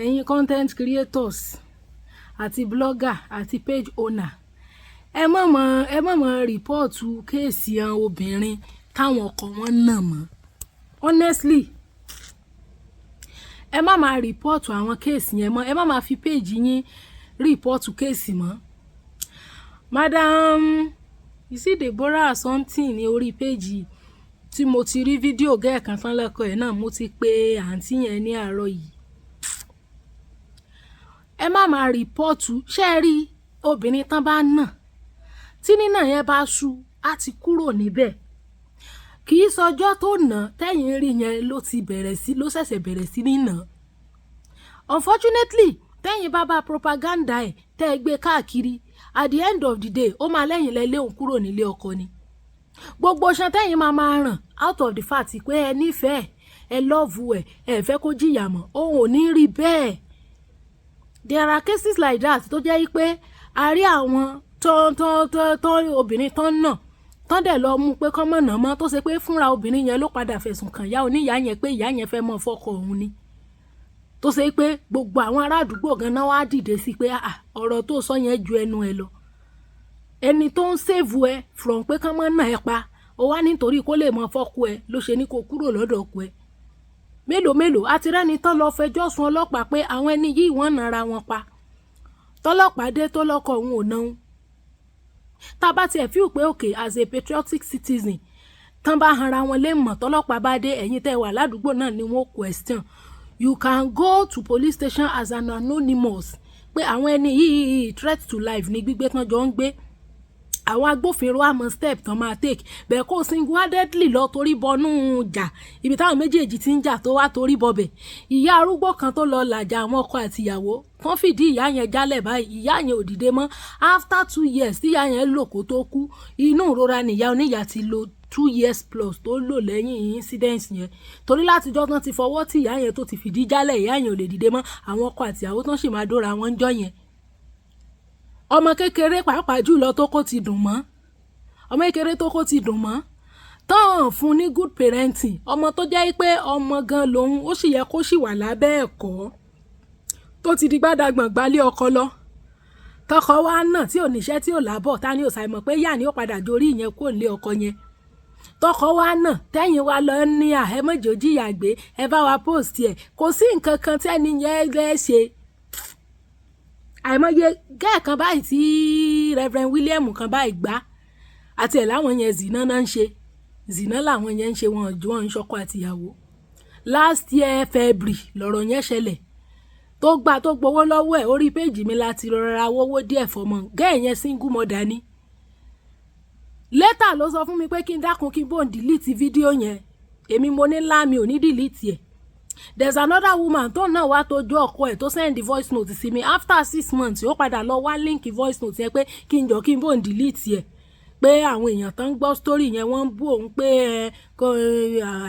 Ẹ̀yin content creators àti blogger àti page owner, ẹ má mọ̀ report case àwọn obìnrin táwọn ọkọ wọn nà mọ́. Honestly, ẹ má máa report àwọn case yẹn mọ́. Ẹ má máa fi page yín report case mọ́. Madam, you see, Deborah or something ní orí page tí mo ti rí fídíò gẹ́ẹ̀kan tán lẹ́kọ̀ọ́ ẹ̀ náà, mo ti pe àǹtí yẹn ní àárọ̀ yìí. Ẹ má máa report. Ṣé ẹ rí obìnrin tán bá nà, tí nínà yẹn bá sú, á ti kúrò níbẹ̀. Kì í sọjọ́ tó nà tẹ́yìn rí yẹn ló ti bẹ̀rẹ̀ sí, ló ṣẹ̀ṣẹ̀ bẹ̀rẹ̀ sí ní nà. Unfortunately, tẹ́yìn bá bá propaganda ẹ̀ tẹ́ ẹ gbé káàkiri, at the end of the day, ó máa lẹ́yìn lẹ lé òun kúrò nílé ọkọ ni. Gbogbo ṣan tẹ́yìn máa máa ràn out of the fact pé ẹ nífẹ̀ẹ́, ẹ love ẹ, ẹ fẹ́ kó jìyà mọ́, òun ò ní rí bẹ́ẹ̀. There are cases like that tó jẹ́ pé a rí àwọn tó tó tó tó obìnrin tó ń nà tán dẹ̀ lọ mú pé kán mọ̀nà mọ́, tó ṣe pé fúnra obìnrin yẹn ló padà fẹ̀sùn kàn ìyá oníyàá yẹn pé ìyá yẹn fẹ́ mọ́ fọ́kọ òun ni, tó ṣe pé gbogbo àwọn ará àdúgbò gan-an wá dìde sí pé ọ̀rọ̀ tó sọ yẹn ju ẹnu ẹ lọ. Ẹni tó ń save ẹ from pé kán mọ́ nà ẹ pa, ó wá nítorí kó lè mọ fọ́kọ ẹ ló ṣe ní kó kúrò lọ́dọ̀ ọkọ ẹ. Mélòó mélòó àti rẹ́ni tán lọ fẹjọ́ sùn ọlọ́pàá pé àwọn ẹni yìí wọ́n nara wọn pa, tọ́lọ́pàá dé tó lọ́kọ òun ò náà. Tá a bá tiẹ̀ feel pé okay, as a patriotic citizen, tán bá hanra wọn lé mọ̀, tọ́lọ́pàá bá dé, ẹ̀yin tẹ́ wà ládùúgbò náà ni wọ́n question. You can go to police station as an anonymous pé àwọn ẹni yìí, threat to life ní gbígbé tán jọ ń gbé. Àwọn agbófinró àmọ́ step tán máa take. Bẹ́ẹ̀ kó single-handedly lọ torí bọnú jà ibi táwọn méjèèjì ti ń jà, tó wá torí bọbẹ̀. Ìyá arúgbó kan tó lọ làjà àwọn ọkọ àtìyàwó tán, fìdí ìyá yẹn jálẹ̀ báyìí, ìyá yẹn ò dìde mọ́. After 2 years tí ìyá yẹn lò kó tó kú, inú ìrora nìyá oníyà ti lò 2 years plus tó lò lẹ́yìn incident yẹn, torí látijọ́ tán ti fọwọ́ tí ìyá yẹn tó ti fìdí jálẹ̀, ìyá yẹn ò lè dìde mọ́. Àwọn ọkọ àtìyàwó tán sì máa dóra wọn jọ yẹn. Ọmọ kékeré pàápàá jùlọ tó kó ti dùn mọ́, ọmọ kékeré tó kó ti dùn mọ́ tán fún ní good parenting, ọmọ tó jẹ́ pé ọmọ gan lòun, ó sì yẹ kó sì wà lábẹ́ ẹ̀kọ́, tó ti di gbádàgbọ̀n gbálé ọkọ lọ, tọkọ wa náà tí ò níṣẹ́, tí ò lábọ̀, ta ni ò ṣàìmọ̀ pé yà ni ó padà jorí ìyẹn kó lé ọkọ yẹn, tọkọ wa náà tẹ́yìn wa lọ ní àhẹ́mọ́jọ jìyà gbé, ẹ bá wa post ẹ̀, kò sí nǹkan kan tẹ́ni yẹn lẹ́ ṣe. Àìmọye gẹ́ẹ̀kan báyìí tí Reverend William kan báyìí gbá àti ẹ̀ láwọn yẹn, zina náà ń ṣe, zina làwọn yẹn ń ṣe, wọn jù wọn ń ṣọkọ àtìyàwó. Last year February lọ̀rọ̀ yẹn ṣẹlẹ̀, tó gbà tó gbowó lọ́wọ́ ẹ̀. Orí péjì mi láti rọra wọ́wọ́ díẹ̀ fọmọ gẹ́ẹ̀ yẹn, single mother ni. Later ló sọ fún mi pé kí n dákun, kí n bò ń delete fídíò yẹn. Èmi mo ní ńlá mi ò ní delete ẹ̀. There's another woman tó náà wá tójú ọkọ ẹ̀ tó send voice note sí mi. After 6 months, ó padà lọ wá link voice note yẹn pé kí n jọ, kí n bò ń delete ẹ̀, pé àwọn èèyàn tó ń gbọ́ story yẹn, wọ́n ń bú òun pé ẹ kò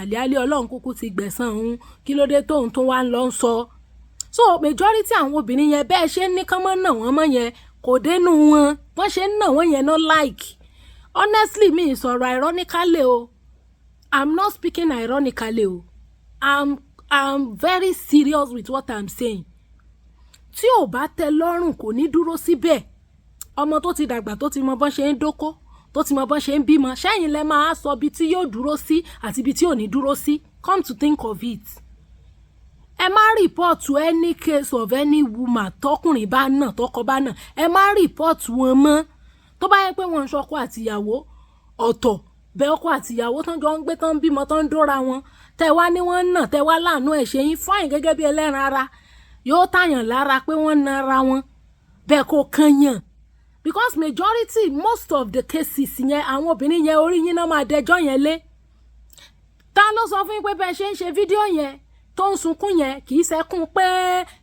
àlẹ́ Ọlọ́run kúkú ti gbẹ̀san òun, kí ló dé tóun tún wá ń lọ sọ. So majority àwọn obìnrin yẹn, bẹ́ẹ̀ ṣe ń ní kán mọ́ nà wọ́n mọ́ yẹn, kò dénú wọn. Wọ́n ṣe ń nà wọ́n yẹn no like. Honestly, mi sọ̀rọ̀ ironically o. I'm not speaking ironically o. I'm very serious with what I'm saying. Tí ò bá tẹ́ lọ́rùn, kò ní dúró síbẹ̀. Ọmọ tó ti dàgbà, tó ti mọ bọ́n ṣe ń dóko, tó ti mọ bọ́n ṣe ń bímọ, ṣẹ́yìn lẹ máa sọ ibi tí yóò dúró sí àti ibi tí ò ní dúró sí? Come to think of it, ẹ má report any case of any woman tọkùnrin bá nà, tọkọ bá nà. Ẹ má report wọn mọ́. Tó bá yẹ pé wọ́n ń ṣọkọ àtìyàwó, ọ̀tọ̀ bẹ́ẹ̀. Ọkọ àtìyàwó tán jọ ń gbé, tán ń bímọ, tán ń dóra wọn, tẹ wá ní wọ́n nà, tẹ wá láàánú ẹ̀ ṣe yín, fine. Gẹ́gẹ́ bí ẹlẹ́ran ara, yóò tàyàn lára pé wọ́n na ara wọn bẹ́ẹ̀, kò kàn yàn, because majority, most of the cases yẹn, àwọn obìnrin yẹn, orí yín náà máa dẹjọ́ yẹn lé. Ta ló sọ fún yín pé bẹ́ẹ̀ ṣe ń ṣe fídíò yẹn tó ń sunkún yẹn, kì í ṣẹkún pé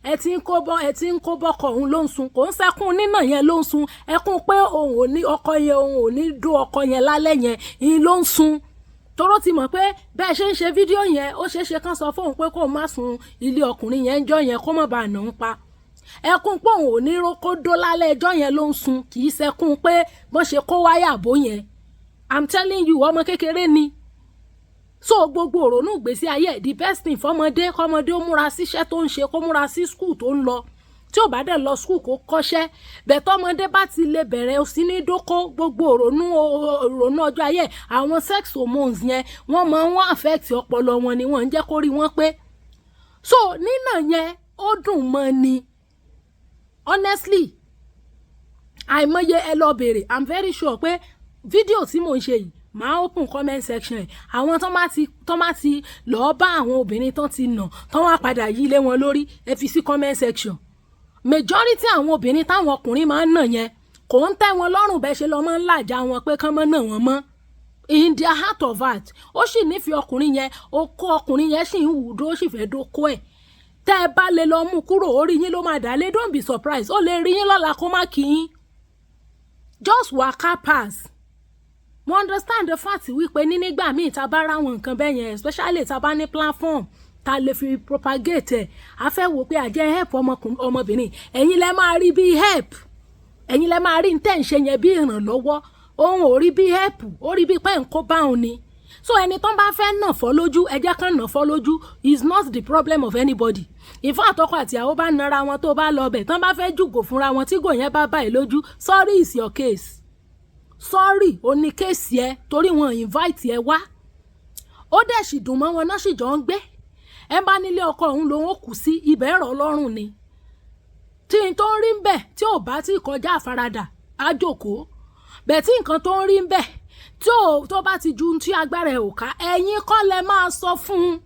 ẹ ti ń kó bọ́, ẹ ti ń kó bọ́kọ òun ló ń sun? Kò ń ṣẹkún nínà yẹn ló ń sun. Ẹkún pé òun ò ní ọkọ yẹn, òun ò ní dó ọkọ yẹn lálẹ́ yẹn ìyẹn ló ń sun, toró ti mọ̀ pé bẹ́ẹ̀ ṣe ń ṣe fídíò yẹn, ó ṣeé ṣe kán sọ fóun pé kóun má sun ilé ọkùnrin yẹn ń jọ́ yẹn, kó má bàa nà ń pa. Ẹkún pé òun ò ní kó dó lálẹ́ ẹjọ́ yẹn ló ń sun, kì í ṣẹkún pé bọ́n ṣe kó wáyà bó yẹn. I'm telling you, ọmọ kékeré ni. So gbogbo òrònú ìgbésí ayé, the best thing fọmọdé, kọmọdé ó múra síṣẹ́ tó ń ṣe, kó múra sí school tó ń lọ. Tí ò bá dẹ̀ lọ school, kó kọ́ṣẹ́ bẹ̀. Tọ́mọdé bá ti lè bẹ̀rẹ̀ sí ní dóko, gbogbo òrònú ọjọ́ ayé, àwọn sex hormones yẹn, wọ́n máa ń affect ọpọlọ wọn ni, wọ́n ń jẹ́ kó rí wọn pé. So nínà yẹn, ó dùn mọ́ ni. Honestly, àìmọye, ẹ lọ bèrè. I'm very sure pé fídíò tí mò ń ṣe yìí, màá open comment section ẹ̀. Àwọn tó má ti lọ́ọ́ bá àwọn obìnrin tán ti nà, tán wá padà yí lé wọn lórí, ẹ fi sí comment section. Majority àwọn obìnrin táwọn ọkùnrin máa ń nà yẹn, kò ń tẹ́ wọn lọ́rùn bẹ́ẹ̀ ṣe lọ́ máa ń làjà wọn pé kán mọ́ nà wọ́n mọ́. In their heart of heart, ó sì nífẹ̀ẹ́ ọkùnrin yẹn, okó ọkùnrin yẹn sì ń wù dó, ó sì fẹ́ dóko ẹ̀. Tẹ́ ẹ bá lè lọ mú kúrò, orí yín ló máa dà lé. Don't be surprised, ó lè rí yín lọ́la kó má kí yín, just waka pass. Mo understand the fact wípé ní nígbà míì, tá a bá ráwọn nǹkan bẹ́ẹ̀ yẹn, especially tá a bá ní platform tá a lè fi propagate ẹ̀, a fẹ́ wò pé àjẹ́ help ọmọbìnrin. Ẹ̀yin lẹ máa rí bí help, ẹ̀yin lẹ máa rí ní tẹ̀ ń ṣe yẹn bí ìrànlọ́wọ́. Òun ò rí bí help, ó rí bí pé ń kó bá òun ni. So ẹni tó ń bá fẹ́ nà fọ́ lójú, ẹ jẹ́ kán nà fọ́ lójú, is not the problem of anybody. In fact, ọkọ àti ìyàwó bá nara wọn, tó bá lọ bẹ̀ tán, bá fẹ́ jùgò fúnra wọn, tí gò yẹn bá báyìí lójú, sorry is your case. Sorry, ó ní case ẹ, torí wọn invite ẹ wá. Ó dẹ̀ sì dùn mọ́ wọn náà, sì jọ ń gbé. Ẹ bá nílé ọkọ òun lòun ó kù sí ibẹ̀, rọ̀ lọ́rùn ni. Tí n tó ń rí ń bẹ̀, tí ò bá tí kọjá àfaradà, á jókòó bẹ̀. Tí nǹkan tó ń rí ń bẹ̀, tí ò tó bá ti ju tí agbára ẹ̀ ò ká, ẹ̀yin kọ́ lẹ máa sọ fún un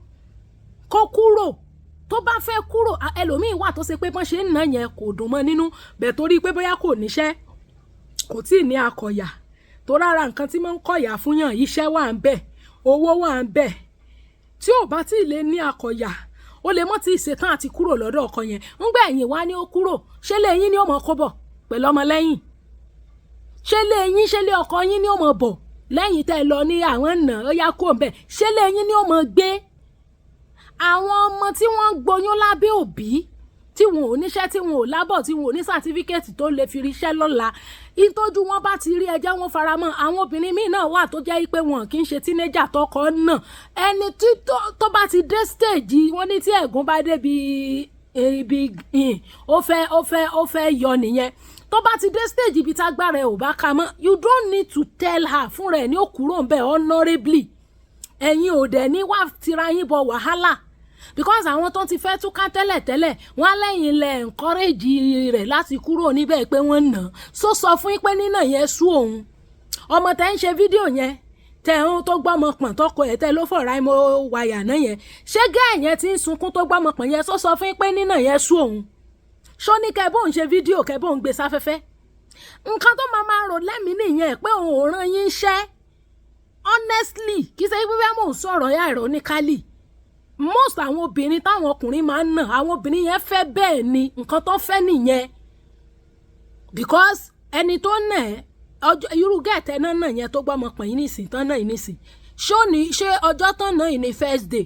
kó kúrò. Tó bá fẹ́ kúrò, ẹlòmíín wà tó ṣe pé bọ́n ṣe ń nà yẹn kò dùn mọ́ nínú bẹ̀, torí pé bóyá kò níṣẹ́, kò tí ì ní akọ̀yà tó rárá. Nǹkan tí máa ń kọ̀yà fún yàn, iṣẹ́ wà ń bẹ̀, owó wà ń bẹ̀. Tí ò bá tí ì lè ní akọ̀yà, ó lè mọ́ tí ì ṣetán àti kúrò lọ́dọ̀ ọkọ yẹn. Ńgbà ẹ̀yìn wá ní ó kúrò, ṣé lè yín ní ó mọ̀ kó bọ̀ pẹ̀lú ọmọ lẹ́yìn? Ṣé lè yín, ṣé lè ọkọ yín ní ó mọ̀ bọ̀ lẹ́yìn tẹ́ ẹ lọ ní àwọn nà ó yá kó ń bẹ̀? Ṣé lè yín ní ó mọ̀ gbé àwọn ọmọ tí wọ́n ń gboyún lábẹ́ òbí, tí wọn ò níṣẹ́, tí wọn ò lábọ̀, tí wọn ò ní certificate tó lè fi ríṣẹ́ lọ́la? Ìtọ́jú wọn bá ti rí, ẹjẹ́ wọn faramọ́. Àwọn obìnrin míì náà wà tó jẹ́ pé wọn kì í ṣe teenager tọkọ náà. Ẹni tí tó bá ti dé stage, wọn ní tí ẹ̀gún bá débi ibi, ó fẹ́ yọ nìyẹn. Tó bá ti dé stage ibi tágbára ẹ̀ ò bá ka mọ́, you don't need to tell her, fúnra ẹ̀ ní ó kúrò ń bẹ̀ honourably. Ẹ̀yin ò dẹ̀ ní wá tira yín bọ wàhálà, because àwọn tó ti fẹ́ túká tẹ́lẹ̀tẹ́lẹ̀, wọ́n á lẹ́yìn lẹ̀ encourage rẹ̀ láti kúrò níbẹ̀ pé wọ́n nà so sọ fún yín pé nínà yẹn sú òun. Ọmọ tẹ́ ń ṣe fídíò yẹn, tẹ́ ń tó gbọ́mọ pọ̀n tọkọ ẹ̀ tẹ́ ló fọ̀rọ̀ àìmọ̀ wàyà náà yẹn, ṣé gẹ́ẹ̀ yẹn ti ń sunkún tó gbọ́mọ pọ̀n yẹn, sọ sọ fún yín pé nínà yẹn sú òun? Ṣó ní kẹ́ bóun ṣe fídíò, kẹ́ bóun gbé sáfẹ́fẹ́? Nǹkan tó máa máa rò lẹ́mìí nìyẹn pé òun ò rán yín ṣẹ́. Honestly, kì í ṣe pé bí mò ń sọ̀rọ̀ yá ironically, most àwọn obìnrin táwọn ọkùnrin máa ń nà, àwọn obìnrin yẹn fẹ́ bẹ́ẹ̀ ni, nǹkan tó fẹ́ nìyẹn, because ẹni tó nà ẹ́, ọjọ́ irú gẹ̀ẹ́tẹ́ náà nà yẹn tó gbọ́mọ pọ̀n yín nísìn tán náà yín nísìn, ṣó ní ṣé ọjọ́ tán náà yìí ní first day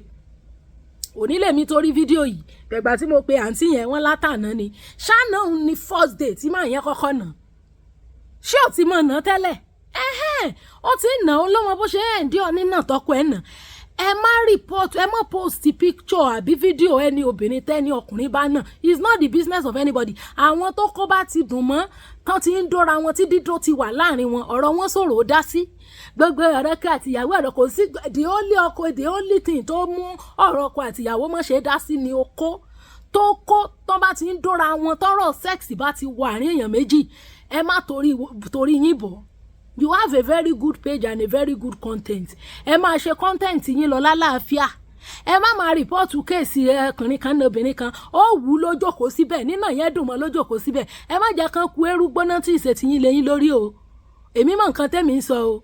òní lèmi torí fídíò yìí? Gbẹ̀gbà tí mo pe àǹtí yẹn, wọ́n látàná ni. Ṣáná òun ni first day tí màá yẹn kọ́kọ́ nà? Ṣé ò ti mọ̀ nà tẹ́lẹ̀? Ẹ̀hẹ́n, ó ti nà ó lọ́mọ bó ṣe ẹ̀ ń dí ọ nínà tọkọ ẹ̀ nà. Ẹ má report, ẹ má post picture àbí fídíò ẹni obìnrin tẹ́ni ọkùnrin bá nà. It's not the business of anybody. Àwọn tó kó bá ti dùn mọ́ tán, ti ń dóra wọn, tí dídó ti wà láàrin wọn, ọ̀rọ̀ wọn sọ̀rọ̀ ó dá sí gbogbo ọ̀rẹ́ kí àtìyàwó ọ̀rọ̀ kò sí. The only ọkọ, the only thing tó mú ọ̀rọ̀ ọkọ àtìyàwó mọ̀ ṣe dá sí ni okó tó kó. Tán bá ti ń dóra wọn, tọ́rọ̀ sex bá ti wọ àárín èèyàn méjì, ẹ má torí torí yín bọ̀. You have a very good page and a very good content. Ẹ máa ṣe content yín lọ lálàáfíà. Ẹ má máa report case ọkùnrin kan ní obìnrin kan ó wù ú lójókòó síbẹ̀, nínà yẹn dùn mọ́ lójókòó síbẹ̀. Ẹ má jẹ́ kán ku eérú gbóná tí ìṣètì yín lẹ́yìn lórí o. Èmi mọ̀ nǹkan tẹ́mi ń sọ o.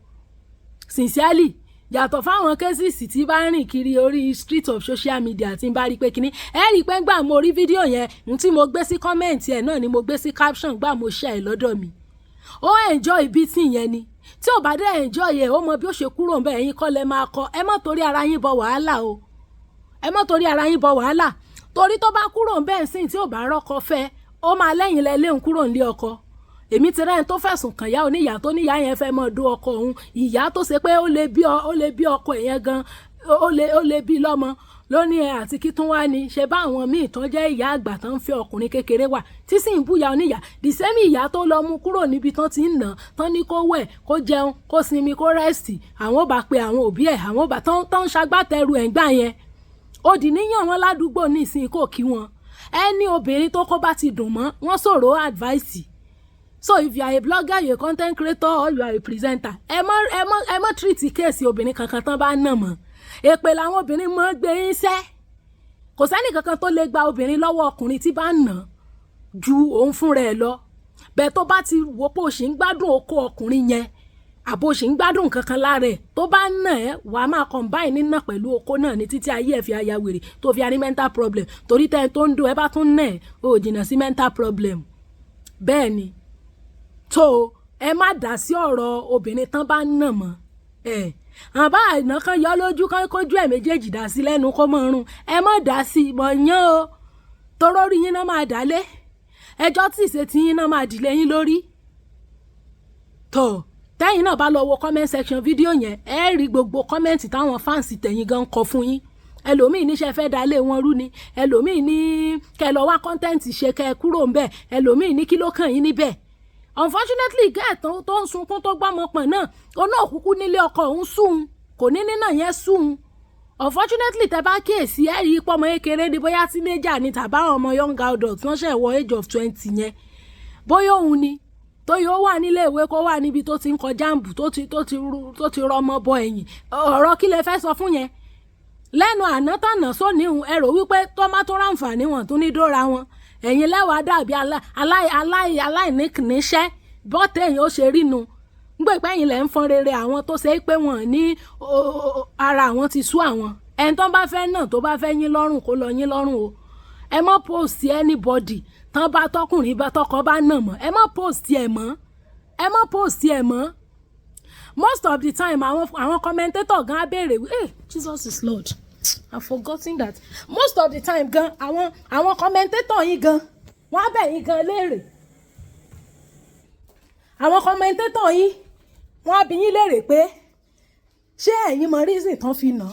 Sincerely, yàtọ̀ fáwọn cases tí bá ń rìn kiri orí street of social media, tí ń bá rí pé kínní, ẹ rí i pé ńgbà mo rí fídíò yẹn, n tí mo gbé sí comment ẹ̀ náà ni mo gbé sí caption gbà mo share ẹ̀ lọ́dọ̀ mi. Ó enjoy beating yẹn ni. Tí ò bá dé enjoy ẹ̀, ó mọ bí ó ṣe kúrò ń bẹ̀. Ẹ̀yin kọ́ lẹ máa kọ. Ẹ má torí ara yín bọ wàhálà o. Ẹ má torí ara yín bọ wàhálà, torí tó bá kúrò ń bẹ̀ sìn, tí ò bá rọ́kọ fẹ́, ó máa lẹ́yìn lẹ léun kúrò nílé ọkọ. Èmi ti rẹ́ni tó fẹ̀sùn kàn yá oníyàá, tó níyàá yẹn fẹ́ mọ́ dó ọkọ òun, ìyá tó ṣe pé ó lè bí ọkọ yẹn gan. Ó lè bí lọ́mọ lónìí ẹ àti kí tún wá ní ṣe bá àwọn míì tán jẹ́ ìyá àgbà tán ń fẹ́ ọkùnrin kékeré wà tí sì ń búya oníyà. The same ìyá tó lọ mú kúrò níbi tán ti ń nà tán ní kó wẹ̀, kó jẹun, kó sinmi, kó rest, àwọn ò bá pe àwọn òbí ẹ̀, àwọn ò bá tán tán ń ṣagbátẹrù ẹ̀ ń gbà yẹn. Ó di níyàn wọn ládùúgbò nísìnyí, kò kí wọn. Ẹni obìnrin tó kó bá ti dùn mọ́ wọ́n sọ̀rọ̀ advice. So if you are a blogger, you a content creator or you are a presenter, ẹ má treat case obìnrin kankan tán bá nà mọ́. Èpè làwọn obìnrin mọ́ gbé yín sẹ́. Kò sẹ́ni kankan tó lè gba obìnrin lọ́wọ́ ọkùnrin tí bá ń nà ju òun fúnra ẹ̀ lọ. Bẹ́ẹ̀ tó bá ti wò pé o ṣì ń gbádùn okó ọkùnrin yẹn, àbò ṣì ń gbádùn kankan lára ẹ̀, tó bá ń nà ẹ́, wàá máa combine nínà pẹ̀lú okó náà ní títí ayé ẹ̀ fi aya wèrè tó fi arí mental problem. Torí tẹ́ tó ń dún ẹ bá tún nà ẹ́, o jìnnà sí mental problem. Bẹ́ẹ̀ ni tó ẹ má dá sí ọ̀rọ̀ obìnrin tán bá ń nà mọ́ ẹ̀. Àbá àìná kan yọ lójú kan, kójú ẹ̀ méjèèjì dá sí lẹ́nu, kó mọ̀ run. Ẹ má dá sí mọ̀ yán o, toró rí yín náà máa dálé ẹjọ́ tí ìṣe tí yín náà máa dìlé yín lórí. Tó tẹ́yìn náà bá lọ wo comment section fídíò yẹn, ẹ rí gbogbo comment táwọn fans tẹ̀yìn gan kọ fún yín. Ẹlòmíì níṣẹ́ fẹ́ dalé wọn rú ni, ẹlòmíì ní kẹ́ lọ wá content ṣe, kẹ́ kúrò ńbẹ̀, ẹlòmíì ní kí ló kàn yín níbẹ̀. Unfortunately, gẹ́ẹ̀ tó ń sunkún tó gbọ́mọ pọ̀n náà, ó náà kúkú nílé ọkọ òun sùn, kò ní nínà yẹn sùn. Unfortunately, tẹ bá kíyèsí, ẹ rí ipò ọmọ kékeré ni, bóyá teenager ni tàbá àwọn ọmọ young adult wọ́n ṣẹ̀ wọ age of 20 yẹn, bóyá òun ni tó yóò wà nílé ìwé, kó wà níbi tó ti ń kọ JAMB, tó ti rọmọ bọ ẹ̀yìn. Ọ̀rọ̀ kí lẹ fẹ́ sọ fún yẹn lẹ́nu àná tànà sóníhun? Ẹ rò wípé tó má tó ráǹfààní wọn tún ní dóra wọn. Ẹ̀yin lẹ́wàá dàbí aláìníṣẹ́ bọ́tẹ̀ èèyàn ó ṣe rínu ngbè pé ẹ̀yin lẹ́ ń fọn rere àwọn tó ṣe é pé wọ́n ní ara àwọn ti sú àwọn. Ẹni tó bá fẹ́ náà, tó bá fẹ́ yín lọ́rùn, kó lọ yín lọ́rùn o. Ẹ má post anybody tán bá tọkùnrin bá tọkọ bá nà mọ́. Ẹ má post ẹ mọ́, ẹ má post ẹ mọ́. Most of the time, àwọn commentator gan á béèrè. Hey, Jesus is Lord, I forgotten that most of the time gan, àwọn commentator yín gan, wọ́n á bẹ̀ yín gan léèrè. Àwọn commentator yín, wọ́n á bi yín léèrè pé ṣé ẹ̀yin mọ reason tán fi nà.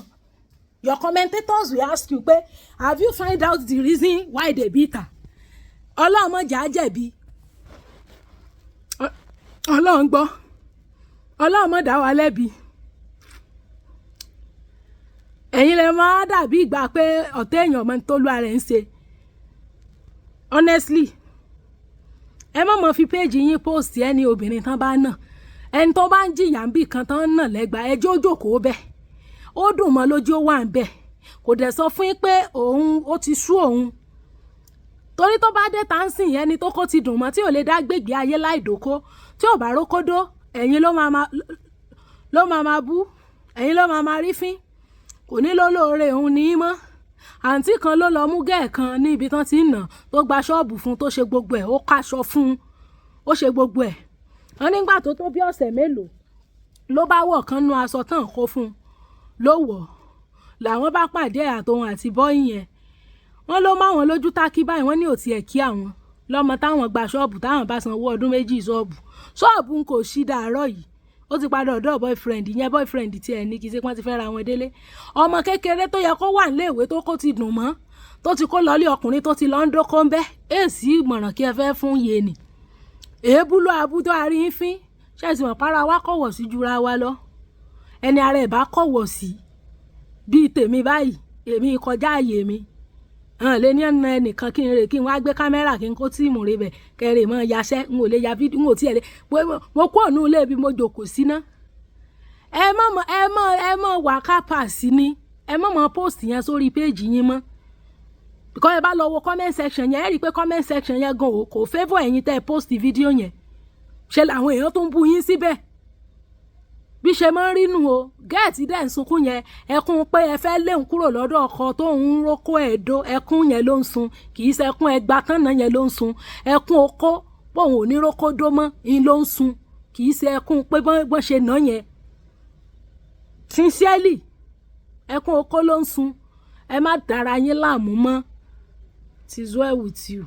Your commentators will ask you pé, have you find out the reason why they beat her? Ọlọ́run má jẹ́ á jẹ̀bi. Ọlọ́run gbọ́, Ọlọ́run má dá wa lẹ́bi. Ẹ̀yin lè máa dàbí ìgbà pé ọ̀tẹ̀ èèyàn ọmọ tó lù ara ẹ̀ ń ṣe. Honestly, ẹ má mọ̀ fi péjì yín post ẹni obìnrin tán bá nà. Ẹni tó bá ń jìyà ń bì kan tán nà lẹ́gba, ẹjọ́ ó jókòó bẹ́ẹ̀, ó dùn mọ́ lójú, ó wà ń bẹ̀, kò dẹ̀ sọ fún yín pé òun ó ti sú òun. Torí tó bá dé tá ń sìn, ẹni tó kó ti dùn mọ́, tí ò lè dá gbègbè ayé láì dóko, tí ò bá rókódó, ẹ̀yin ló máa bú, ẹ̀yin ló máa máa rí fín, kò ní ló lóore òun ní í mọ́. Àǹtí kan ló lọ mú gẹ́ẹ̀ kan ní ibi tán ti ń nà, tó gba ṣọ́ọ̀bù fún, tó ṣe gbogbo ẹ̀, ó káṣọ fún un, ó ṣe gbogbo ẹ̀. Wọ́n nígbà tó tó bí ọ̀sẹ̀ mélòó, ló bá wọ̀ kan nu aṣọ tán kó fún un, ló wọ̀. Làwọn bá pàdé àtòun àti boy yẹn, wọ́n ló máwọn lójú tákí báyìí. Wọ́n ní ò tiẹ̀ kí àwọn lọ́mọ táwọn gba ṣọ́ọ̀bù, táwọn bá sanwó ọdún 2 ṣọ́ọ̀bù. Ṣọ́ọ̀bù ń kò sí dàárọ̀ yìí, ó ti padà ọ̀dọ̀ boyfriend yẹn. Boyfriend tiẹ̀ ní kì í ṣe pé wọ́n ti fẹ́ ra wọn délé. Ọmọ kékeré tó yẹ kó wà níléèwé, tó kó ti dùn mọ́, tó ti kó lọlé ọkùnrin, tó ti lọ ń dókó ń bẹ́ èsì. Ìmọ̀ràn kí ẹ fẹ́ fún yé ni èébú ló abúdó arí ń fín ṣẹ́ẹ̀sì mọ̀ para wa kọ̀wọ̀ sí jura wa lọ. Ẹni ara ẹ̀ bá kọ̀wọ̀ sí bíi tèmi báyìí, èmi kọjá àyè mi hàn lé ní ọ̀nà ẹnìkan kí n rè, kí n wá gbé kámẹ́rà, kí n kó team rè bẹ̀ kẹrè mọ́ yaṣẹ́. N ò lè ya fídíò, n ò tiẹ̀ lè. Mo kó ònú ilé bí mo jòkó síná. Ẹ má wà kápásì ni. Ẹ má mọ post yẹn sórí péèjì yín mọ́, because ẹ bá lọ wo comment section yẹn, ẹ rí i pé comment section yẹn gan kò favour ẹ̀yin tẹ́ ẹ post fídíò yẹn. Ṣe làwọn èèyàn tó ń bú yín síbẹ̀. Bí ṣe máa ń rínú o, gẹ́ẹ̀tì dẹ̀ ń sunkún yẹn, ẹkún pé ẹ fẹ́ léun kúrò lọ́dọ̀ ọkọ tó ń rókó ẹ̀dọ́, ẹkún yẹn ló ń sun. Kì í ṣẹkún ẹgba tánà yẹn ló ń sun, ẹkún okó pòun ò ní rókó dó mọ́ ń ló ń sun, kì í ṣe ẹkún pé bọ́n ṣe nà yẹn. Sincerely, ẹkún okó ló ń sun. Ẹ má dára yín láàmú mọ́. It is well with you.